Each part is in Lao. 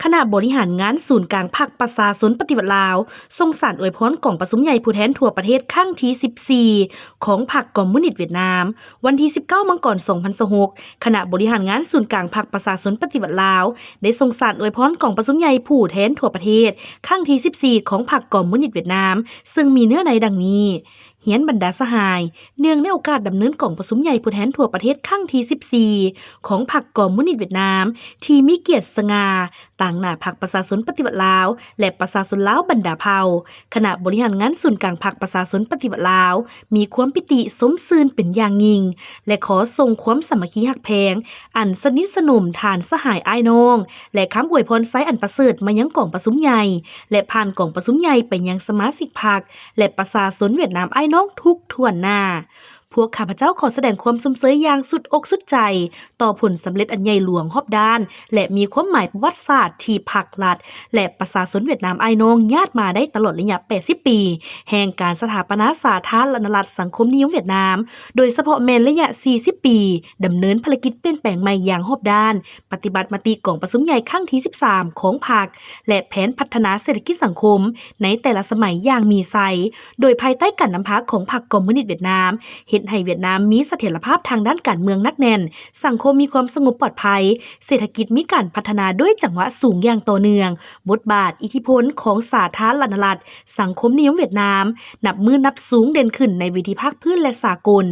ຄະນະບໍລິຫານງານສູນກາງພັກປະຊາຊົນປະຕິວັດລາວ ສົ່ງສານອວຍພອນກອງປະຊຸມໃຫຍ່ຜູ້ແທນທົ່ວປະເທດຄັ້ງທີສິບສີ່ ຂອງພັກຄອມມູນິດຫວຽດນາມ ວັນທີສິບເກົ້າ ມັງກອນ ສອງພັນຊາວຫົກ ຄະນະບໍລິຫານງານສູນກາງພັກປະຊາຊົນປະຕິວັດລາວ ໄດ້ສົ່ງສານອວຍພອນກອງປະຊຸມໃຫຍ່ຜູ້ແທນທົ່ວປະເທດ ຄັ້ງທີສິບສີ່ ຂອງພັກຄອມມູນິດຫວຽດນາມ ເຊິ່ງມີເນື້ອໃນດັ່ງນີ້. ຮຽນບັນດາສະຫາຍ, ເນື່ອງໃນໂອກາດດຳເນີນກອງປະຊຸມໃຫຍ່ຜູ້ແທນທົ່ວປະເທດຄັ້ງທີສິບສີ່ ຂອງພັກຄອມມູນິດຫວຽດນາມ ທີ່ມີກຽດສະຫງ່າ ຕາງໜ້າພັກປະຊາຊົນປະຕິວັດລາວ ແລະ ປະຊາຊົນລາວບັນດາເຜົ່າ, ຄະນະບໍລິຫານງານສູນກາງພັກປະຊາຊົນປະຕິວັດລາວ ມີຄວາມປີຕິຊົມຊື່ນເປັນຢ່າງຍິ່ງ ແລະ ຂໍສົ່ງຄວາມສາມັກຄີຮັກແພງ ອັນສະໜິດສະໜົມທ່ານສະຫາຍອ້າຍນ້ອງ ແລະ ຄຳອວຍພອນໄຊອັນປະເສີດມາຍັງກອງປະຊຸມໃຫຍ່ ແລະ ຜ່ານກອງປະຊຸມໃຫຍ່ໄປຍັງສະມາຊິກພັກ ແລະ ປະຊາຊົນຫວຽດນາມອ້າຍນ້ອງທຸກຖ້ວນໜ້າ. ພວກຂ້າພະເຈົ້າຂໍສະແດງຄວາມຊົມເຊີຍຢ່າງສຸດອົກສຸດໃຈ ຕໍ່ຜົນສຳເລັດອັນໃຫຍ່ຫຼວງຮອບດ້ານ ແລະ ມີຄວາມໝາຍປະຫວັດສາດທີ່ພັກລັດ ແລະ ປະຊາຊົນຫວຽດນາມອ້າຍນ້ອງຍາດມາໄດ້ຕະຫຼອດໄລຍະແປດສິບປີ ແຫ່ງການສະຖາປະນາສາທາລະນະລັດສັງຄົມນິຍົມຫວຽດນາມ, ໂດຍສະເພາະແມ່ນໄລຍະສີ່ສິບປີ ດຳເນີນພາລະກິດປ່ຽນແປງໃໝ່ຢ່າງຮອບດ້ານ, ປະຕິບັດມະຕິກອງປະຊຸມໃຫຍ່ຄັ້ງທີສິບສາມ ຂອງພັກ ແລະ ແຜນພັດທະນາເສດຖະກິດສັງຄົມໃນແຕ່ລະສະໄໝຢ່າງມີໄຊ, ໂດຍພາຍໃຕ້ການນຳພາຂອງພັກຄອມມູນິດຫວຽດນາມ ເຮັດໃຫ້ຫວຽດນາມມີສະຖຽນລະພາບທາງດ້ານການເມືອງໜັກແໜ້ນ, ສັງຄົມມີຄວາມສະຫງົບປອດໄພ, ເສດຖະກິດມີການພັດທະນາດ້ວຍຈັງຫວະສູງຢ່າງຕໍ່ເນື່ອງ, ບົດບາດ, ອິດທິພົນຂອງສາທາລະນະລັດ ສັງຄົມນິຍົມຫວຽດນາມ ນັບມື້ນັບສູງເດັ່ນຂຶ້ນໃນເວທີພາກພື້ນ ແລະ ສາກົນ.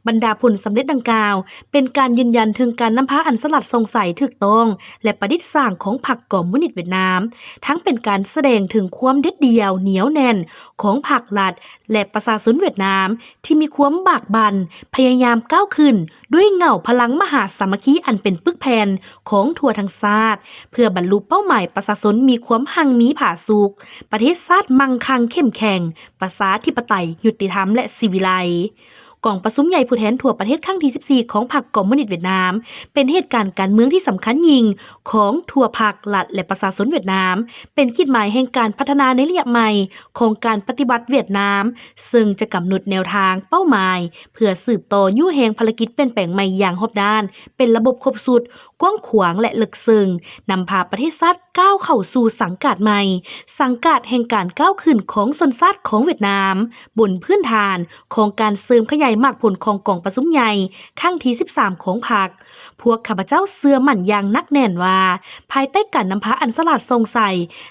ບັນດາຜົນສຳເລັດດັ່ງກ່າວ ເປັນການຢືນຢັນເຖິງການນຳພາອັນສະຫຼາດສ່ອງໃສ, ຖືກຕ້ອງ ແລະ ປະດິດສ້າງຂອງພັກຄອມມູນິດຫວຽດນາມ, ທັງເປັນການສະແດງເຖິງຄວາມເດັດດ່ຽວ, ໜຽວແໜ້ນຂອງພັກລັດ ແລະ ປະຊາຊົນຫວຽດນາມ ທີ່ມີຄວາມບາກບັ່ນ, ພະຍາຍາມກ້າວຂຶ້ນດ້ວຍເຫງົ້າພະລັງມະຫາສາມັກຄີອັນເປັນປຶກແຜ່ນຂອງທົ່ວທັງຊາດ, ເພື່ອບັນລຸເປົ້າໝາຍປະຊາຊົນມີຄວາມຮັ່ງມີຜາສຸກ, ປະເທດຊາດມັ່ງຄັ່ງເຂັ້ມແຂງ, ປະຊາທິປະໄຕ, ຍຸຕິທຳ ແລະ ສີວິໄລ. ກອງປະຊຸມໃຫຍ່ຜູ້ແທນທົ່ວປະເທດຄັ້ງທີສິບສີ່ ຂອງພັກຄອມມູນິດຫວຽດນາມ ເປັນເຫດການການເມືອງທີ່ສຳຄັນຍິ່ງຂອງທົ່ວພັກລັດ ແລະ ປະຊາຊົນຫວຽດນາມ, ເປັນຂີດໝາຍແຫ່ງການພັດທະນາໃນໄລຍະໃໝ່ຂອງການປະຕິວັດຫວຽດນາມ, ເຊິ່ງຈະກຳນົດແນວທາງເປົ້າໝາຍ ເພື່ອສືບຕໍ່ຍູ້ແຮງພາລະກິດປ່ຽນແປງໃໝ່ຢ່າງຮອບດ້ານ, ເປັນລະບົບຄົບຊຸດ, ກວ້າງຂວາງ ແລະ ເລິກເຊິ່ງ, ນຳພາປະເທດຊາດກ້າວເຂົ້າສູ່ສັງກາດໃໝ່, ສັງກາດແຫ່ງການກ້າວຂຶ້ນຂອງຊົນຊາດຂອງຫວຽດນາມ, ບົນພື້ນຖານຂອງການເສີມຂະຫຍາຍໝາກຜົນຂອງກອງປະຊຸມໃຫຍ່ຄັ້ງທີສິບສາມ ຂອງພັກ. ພວກຂ້າພະເຈົ້າເຊື່ອໝັ້ນຢ່າງໜັກແໜ້ນວ່າ, ພາຍໃຕ້ການນຳພາອັນສະຫຼາດສ່ອງໃສ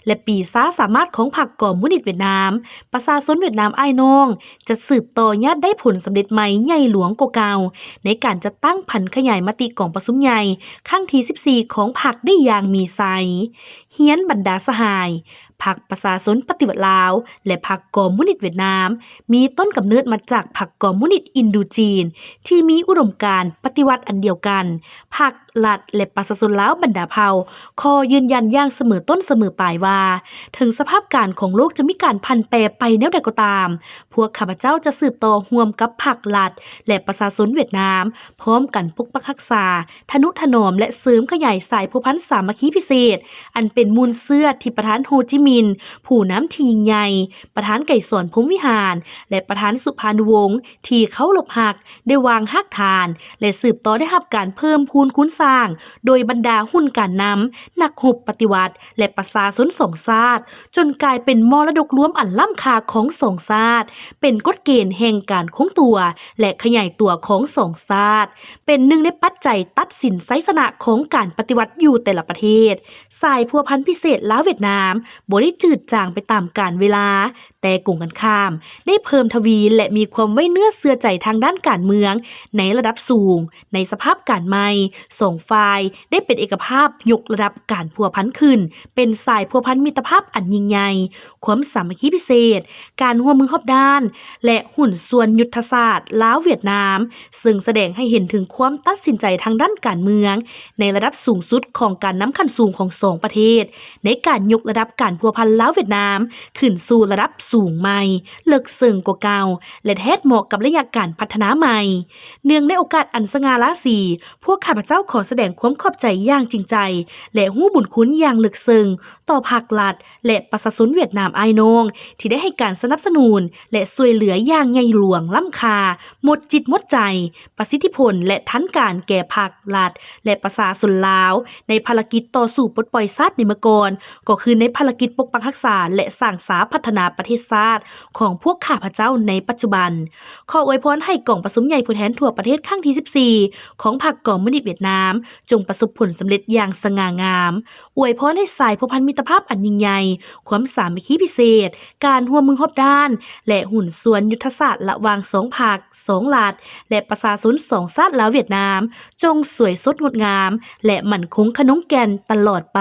ແລະ ປີຊາສາມາດຂອງພັກຄອມມູນິດຫວຽດນາມ, ປະຊາຊົນຫວຽດນາມອ້າຍນ້ອງ ຈະສືບຕໍ່ຍາດໄດ້ຜົນສຳເລັດໃໝ່ໃຫຍ່ຫຼວງກວ່າເກົ່າ ໃນການຈັດຕັ້ງຜັນຂະຫຍາຍມະຕິກອງປະຊຸມໃຫຍ່ຄັ້ງທີສິບສີ່ ຂອງພັກໄດ້ຢ່າງມີໄຊ. ຮຽນບັນດາສະຫາຍ, ພັກປະຊາຊົນປະຕິວັດລາວ ແລະ ພັກຄອມມູນິດຫວຽດນາມ ມີຕົ້ນກຳເນີດມາຈາກພັກຄອມມູນິດອິນໂດຈີນ ທີ່ມີອຸດົມການປະຕິວັດອັນດຽວກັນ. ພັກລັດ ແລະ ປະຊາຊົນລາວບັນດາເຜົ່າ ຂໍຢືນຢັນຢ່າງສະເໝີຕົ້ນສະເໝີປາຍວ່າ, ເຖິງສະພາບການຂອງໂລກຈະມີການຜັນແປໄປແນວໃດກໍຕາມ, ພວກຂ້າພະເຈົ້າຈະສືບຕໍ່ຮ່ວມກັບພັກລັດ ແລະ ປະຊາຊົນຫວຽດນາມ ພ້ອມກັນປົກປັກຮັກສາ, ທະນຸຖະໜອມ ແລະ ເສີມຂະຫຍາຍສາຍພົວພັນສາມັກຄີພິເສດ ອັນເປັນມູນເຊື້ອທີ່ປະທານໂຮຈິມິນ ຜູ້ນຳທີ່ຍິ່ງໃຫຍ່, ປະທານໄກສອນ ພົມວິຫານ ແລະ ປະທານສຸພານຸວົງ ທີ່ເຄົາລົບຮັກ ໄດ້ວາງຮາກຖານ ແລະ ສືບຕໍ່ໄດ້ຮັບການເພີ່ມພູນຄູນສ້າງ ໂດຍບັນດາຮຸ່ນການນຳ, ນັກຮົບປະຕິວັດ ແລະ ປະຊາຊົນສອງຊາດ, ຈົນກາຍເປັນມໍລະດົກລວມອັນລ້ຳຄ່າຂອງສອງຊາດ, ເປັນກົດເກນແຫ່ງການຄົງຕົວ ແລະ ຂະຫຍາຍຕົວຂອງສອງຊາດ, ເປັນໜຶ່ງໃນປັດໄຈຕັດສິນໄຊຊະນະຂອງການປະຕິວັດຢູ່ແຕ່ລະປະເທດ. ສາຍພົວພັນພິເສດລາວຫວຽດນາມ ບໍ່ໄດ້ຈືດຈາງໄປຕາມການເວລາ, ແຕ່ກົງກັນຂ້າມ, ໄດ້ເພີ່ມທະວີ ແລະ ມີຄວາມໄວ້ເນື້ອເຊື່ອໃຈທາງດ້ານການເມືອງໃນລະດັບສູງ. ໃນສະພາບການໃໝ່, ສອງຝ່າຍໄດ້ເປັນເອກະພາບຍົກລະດັບການພົວພັນຂຶ້ນ ເປັນສາຍພົວພັນມິດຕະພາບອັນຍິ່ງໃຫຍ່, ຄວາມສາມັກຄີພິເສດ, ການຮ່ວມມືຮອບດ້ານ ແລະ ຫຸ້ນສ່ວນຍຸດທະສາດລາວຫວຽດນາມ, ເຊິ່ງສະແດງໃຫ້ເຫັນເຖິງຄວາມຕັດສິນໃຈທາງດ້ານການເມືອງ ໃນລະດັບສູງສຸດຂອງການນຳຂັ້ນສູງຂອງສອງປະເທດ ໃນການຍົກລະດັບການພົວພັນລາວຫວຽດນາມຂຶ້ນສູ່ລະດັບສູງໃໝ່, ເລິກເຊິ່ງກວ່າເກົ່າ ແລະ ແທດເໝາະກັບໄລຍະການພັດທະນາໃໝ່. ເນື່ອງໃນໂອກາດອັນສະຫງ່າລາສີ, ພວກຂ້າພະເຈົ້າຂໍ ສະແດງຄວາມຂອບໃຈຢ່າງຈິງໃຈ ແລະ ຮູ້ບຸນຄຸນຢ່າງເລິກເຊິ່ງຕໍ່ພັກລັດ ແລະ ປະຊາຊົນຫວຽດນາມອ້າຍນ້ອງ ທີ່ໄດ້ໃຫ້ການສະໜັບສະໜູນ ແລະ ຊ່ວຍເຫຼືອຢ່າງໃຫຍ່ຫຼວງລ້ຳຄ່າ, ໝົດຈິດໝົດໃຈ, ປະສິດທິຜົນ ແລະ ທັນການແກ່ພັກລັດ ແລະ ປະຊາຊົນລາວ ໃນພາລະກິດຕໍ່ສູ້ປົດປ່ອຍຊາດໃນເມື່ອກ່ອນ, ກໍຄືໃນພາລະກິດປົກປັກຮັກສາ ແລະ ສ້າງສາພັດທະນາປະເທດຊາດຂອງພວກຂ້າພະເຈົ້າໃນປັດຈຸບັນ. ຂໍອວຍພອນໃຫ້ກອງປະຊຸມໃຫຍ່ຜູ້ແທນທົ່ວປະເທດຄັ້ງທີສິບສີ່ ຂອງພັກຄອມມູນິດຫວຽດນາມ ຈົ່ງປະສົບຜົນສຳເລັດຢ່າງສະຫງ່າງາມ. ອວຍພອນໃຫ້ສາຍພົວພັນມິດຕະພາບອັນຍິ່ງໃຫຍ່, ຄວາມສາມັກຄີພິເສດ, ການຮ່ວມມືຮອບດ້ານ ແລະ ຫຸ້ນສ່ວນຍຸດທະສາດລະຫວ່າງສອງພັກ, ສອງລັດ ແລະ ປະຊາຊົນສອງຊາດລາວຫວຽດນາມ ຈົ່ງສວຍສົດງົດງາມ ແລະ ໝັ້ນຄົງຂະໜົງແກ່ນຕະຫຼອດໄປ.